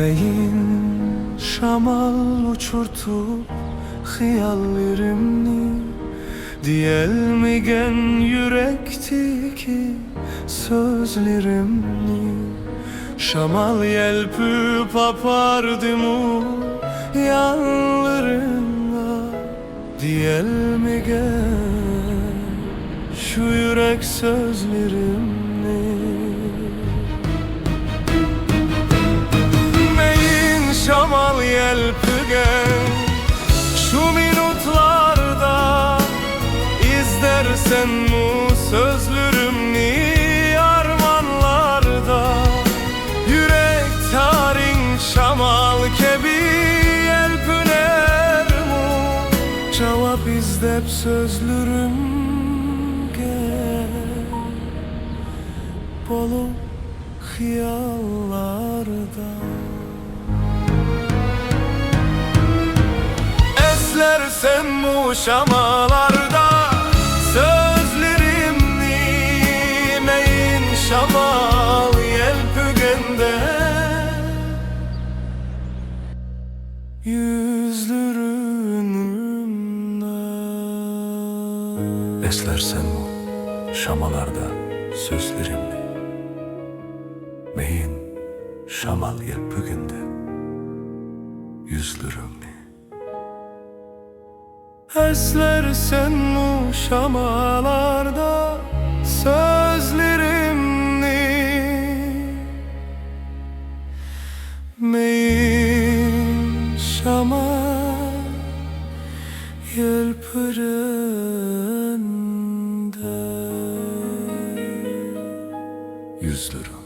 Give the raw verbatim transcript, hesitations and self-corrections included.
مەيىن شامال ئۇچۇرتۇپ خىياللىرىمنى، دېيەلمىگەن يۈرەكتىكى سۆزلىرىمنى. شامال يەلپۈپ ئاپاردىمۇ يانلىرىڭغا، دېيەلمىگەن شۇ يۈرەك سۆزلىرىمنى. مەيىن شامال يەلپۈگەن شۇ مىنۇتلاردا، ئىزدەرسەنمۇ سۆزلىرىمنى ئارمانلاردا؟ يۈرەك تارىڭ شامال كەبى يەلپۈنەرمۇ، جاۋاب ئىزدەپ سۆزلىرىمگە بولۇپ خىياللاردا؟ ئەسلەرسەنمۇ شاماللاردا سۆزلىرىمنى؟ مەيىن شامال يەلپۈگەندە يۈزلىرىمنى. ئەسلەرسەنمۇ شاماللاردا سۆزلىرىمنى؟ مەيىن شامال يەلپۈگەندە يۈزلىرىمنى. ئەسلەرسەنمۇ شاماللاردا سۆزلىرىمنى؟ مەيىن شامال يەلپۈگەندە يۈزلىرىم.